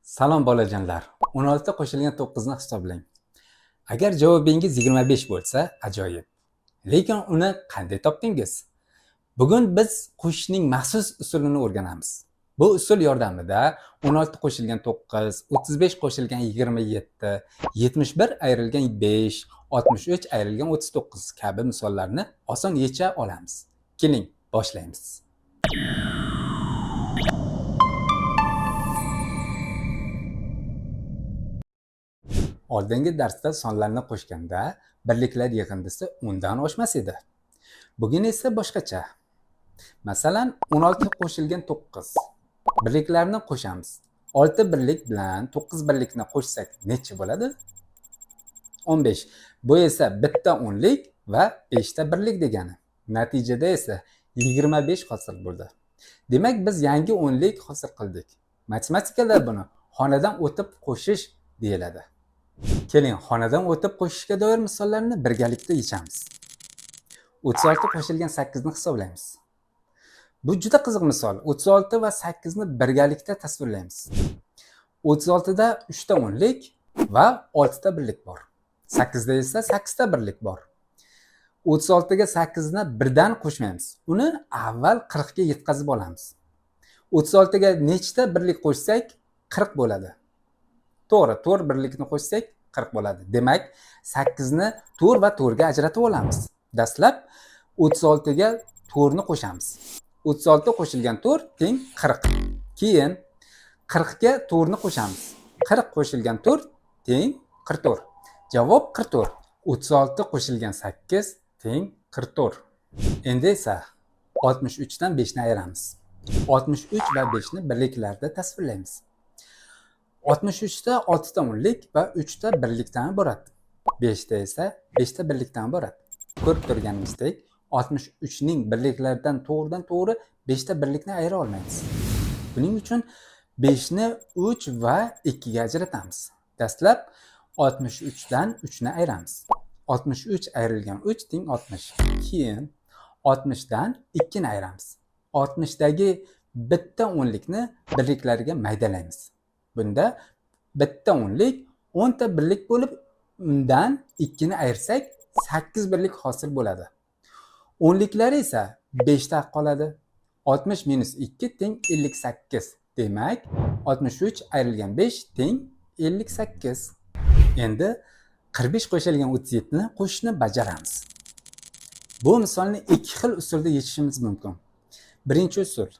Salom bolajonlar. 16 qo'shilgan 9 ni hisoblang. Agar javobingiz 25 bo'lsa, ajoyib. Lekin uni qanday topdingiz? Bugun biz qo'shishning maxsus usulini o'rganamiz. Bu usul yordamida 16 qo'shilgan 9, 35 qo'shilgan 27, 71 ayrilgan 5, 63 ayrilgan 39 kabi misollarni oson yecha olamiz. Keling, boshlaymiz. Oldingi darsda sonlarni qo'shganda birliklar yig'indisi 10 dan oshmas edi. Bugun esa boshqacha. Masalan, 16 qo'shilgan 9. Birliklarni qo'shamiz. 6 birlik bilan 9 birlikni qo'shsak necha bo'ladi? 15. Bu esa bitta o'nlik va 5 ta birlik degani. Natijada esa 25 hosil bo'ldi. Demak, biz yangi o'nlik hosil qildik. Matematikada buni xonadan o'tib qo'shish deyiladi. Keling, xonadan o'tib qo'shishga doir misollarni birgalikda yechamiz. 36 qo'shilgan 8 ni hisoblaymiz. Bu juda qiziq misol. 36 va 8 ni birgalikda tasvirlaymiz. 36 da 3 ta o'nlik va 6 ta birlik bor. 8 da esa 8 ta birlik bor. 36 ga 8 ni birdan qo'shmaymiz. Uni avval 40 ga yetkazib olamiz. 36 ga nechta birlik qo'shsak 40 bo'ladi. To'g'ri, 4 birlikni qo'shsak 40 bo'ladi. Demak, 8 ni 4 va 4 ga ajratib olamiz. Dastlab 36 ga 4 ni qo'shamiz. 36 qo'shilgan 4 teng 40. Keyin 40 ga 4 ni qo'shamiz. 40 qo'shilgan 4 teng 44. Javob 44. 36 qo'shilgan 8 teng 44. Endi esa 63 dan 5 ni ayiramiz. 63 va 5 ni birliklarda tasvirlaymiz. 63 ta 6 ta o'nlik va 3 ta birlikdan iborat. 5 ta esa 5 ta birlikdan iborat. Ko'rib turganimizdek, 63 ning birliklaridan to'g'ridan to'g'ri 5 ta birlikni ayira olmaymiz. Buning uchun 5 ni 3 va 2 ga ajratamiz. Dastlab 63 dan 3 ni ayiramiz. 63 ayrilgan 3 teng 60. Keyin 60 dan 2 ni ayiramiz. 60 dagi bitta o'nlikni birliklarga maydalaymiz. Bunda bitta o'nlik 10 ta birlik bo'lib, undan 2 ni ayirsak 8 birlik hosil bo'ladi. O'nliklari esa 5 ta qoladi. 60 minus 2 teng 58. Demak, 63 ayrilgan 5 teng 58. Endi 45 qo'shilgan 37 ni qo'shishni bajaramiz. Bu misolni ikki xil usulda yechishimiz mumkin. Birinchi usul: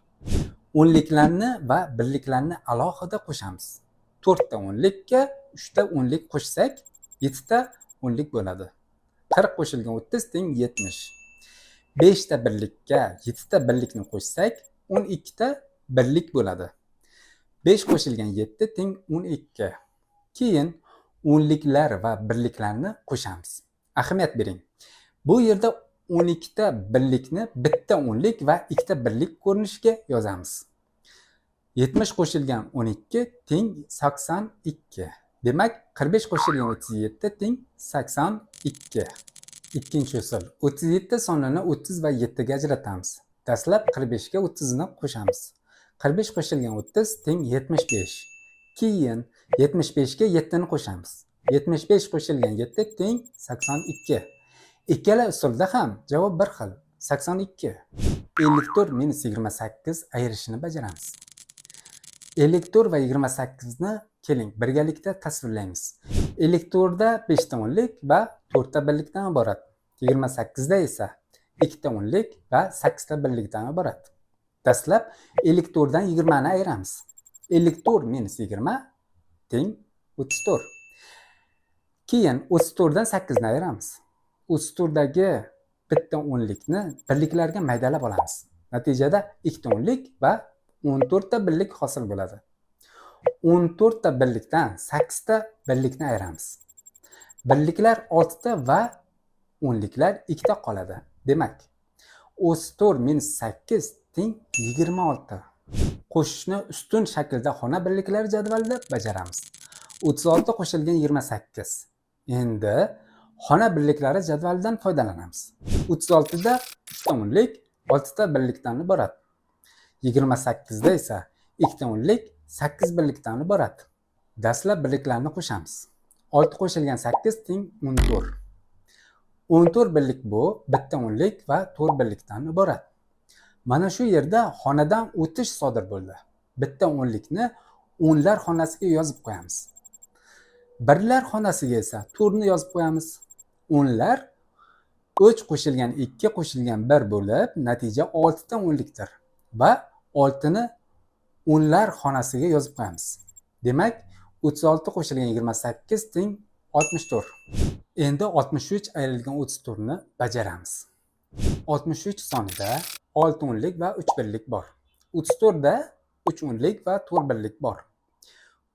o'nliklarni va birliklarni alohida qo'shamiz. 4 ta o'nlikka 3 ta o'nlik qo'shsak 7 ta o'nlik bo'ladi. 40 qo'shilgan 30 teng 70. 5 ta birlikka 7 ta birlikni qo'shsak 12 ta birlik bo'ladi. 5 qo'shilgan 7 teng 12. Keyin o'nliklar va birliklarni qo'shamiz. Ahamiyat bering. Bu yerda 12 ta birlikni bitta o'nlik va ikkita birlik ko'rinishiga yozamiz. 70 qo'shilgan 12 teng 82. Demak, 45 qo'shilgan 37 teng 82. Ikkinchi usul. 37 sonini 30 va 7 ga ajratamiz. Dastlab 45 ga 30 ni qo'shamiz. 45 qo'shilgan 30 teng 75. Keyin 75 ga 7 ni qo'shamiz. 75 qo'shilgan 7 teng 82. Ikkala usulda ham javob bir xil, 82. 54 minus 28 ayirishini bajaramiz. 54 va 28 ni keling birgalikda tasvirlaymiz. 54 da 5 ta o'nlik va 4 ta birlikdan iborat. 28 da esa 2 ta o'nlik va 8 ta birlikdan iborat. Dastlab 54 dan 20 ni ayiramiz. 54 minus 20 teng 34. Keyin 34 dan 8 ni ayiramiz. 34 dagi bitta o'nlikni birliklarga maydalab olamiz. Natijada 2 ta o'nlik va 14 ta birlik hosil bo'ladi. 14 ta birlikdan 8 ta birlikni ayiramiz. Birliklar 6 ta va o'nliklar 2 ta qoladi. Demak, 34 minus 8 teng 26. Qo'shishni ustun shaklda xona birliklari jadvalida bajaramiz. 36 qo'shilgan 28. Endi xona birliklari jadvalidan foydalanamiz. 36 da 3 ta o'nlik, 6 ta birlikdan iborat. 28 da esa 2 ta o'nlik, 8 birlikdan iborat. Dastlab birliklarni qo'shamiz. 6 qo'shilgan 8 teng 14. 14 birlik bu bitta o'nlik va 4 birlikdan iborat. Mana shu yerda xonadan o'tish sodir bo'ldi. Bitta o'nlikni o'nlar xonasiga yozib qo'yamiz. Birlar xonasiga esa 4 ni yozib qo'yamiz. O'nlar 3 qo'shilgan 2 qo'shilgan 1 bo'lib, natija 6 ta o'nlikdir va 6 ni o'nlar xonasiga yozib qo'yamiz. Demak, 36 qo'shilgan 28 teng 64. Endi 63 ayrilgan 34 ni bajaramiz. 63 sonida 6 o'nlik va 3 birlik bor. 34 da 3 o'nlik va 4 birlik bor.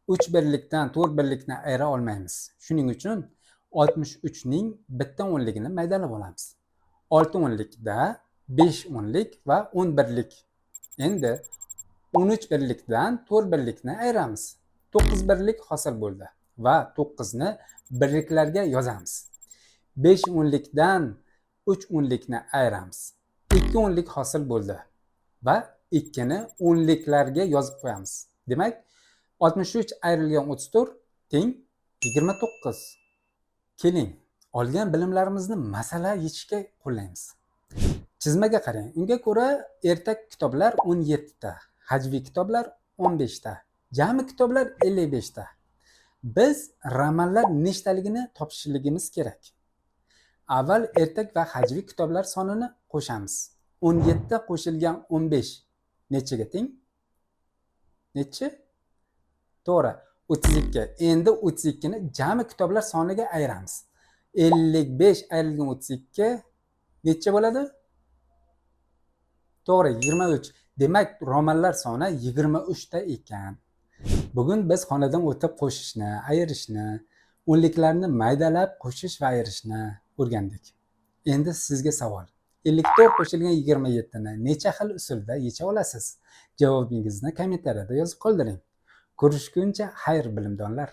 3 birlikdan 4 birlikni ayira olmaymiz. Shuning uchun 63 ning bitta o'nligini maydalab olamiz. 6 o'nlikda 5 o'nlik va 10 birlik. Endi 13 birlikdan 4 birlikni ayiramiz. 9 birlik hosil bo'ldi va 9 ni birliklarga yozamiz. 5 o'nlikdan 3 o'nlikni ayiramiz. 2 o'nlik hosil bo'ldi va 2 ni o'nliklarga yozib qo'yamiz. Demak, 63 ayrilgan 34 teng 29. Keling, olgan bilimlarimizni masala yechishga qo'llaymiz. Chizmaga qarang. Unga ko'ra ertak kitoblar 17 ta, hajviy kitoblar 15 ta, jami kitoblar 55 ta. Biz romanlar nechtaligini topishligimiz kerak. Avval ertak va hajviy kitoblar sonini qo'shamiz. 17 qo'shilgan 15 nechaga teng? Nechi? To'g'ri, 32. Endi 32 ni jami kitoblar soniga ayiramiz. 55 ayrilgan 32 necha bo'ladi? To'g'ri, 23. Demak, romanlar soni 23 ta ekan. Bugun biz xonadan o'tib qo'shishni, ayirishni, o'nliklarni maydalab qo'shish va ayirishni o'rgandik. Endi sizga savol. 54 qo'shilgan 27 ni necha xil usulda yecha olasiz? Javobingizni kommentariyada yozib qoldiring. Ko'rishguncha xayr, bilimdonlar.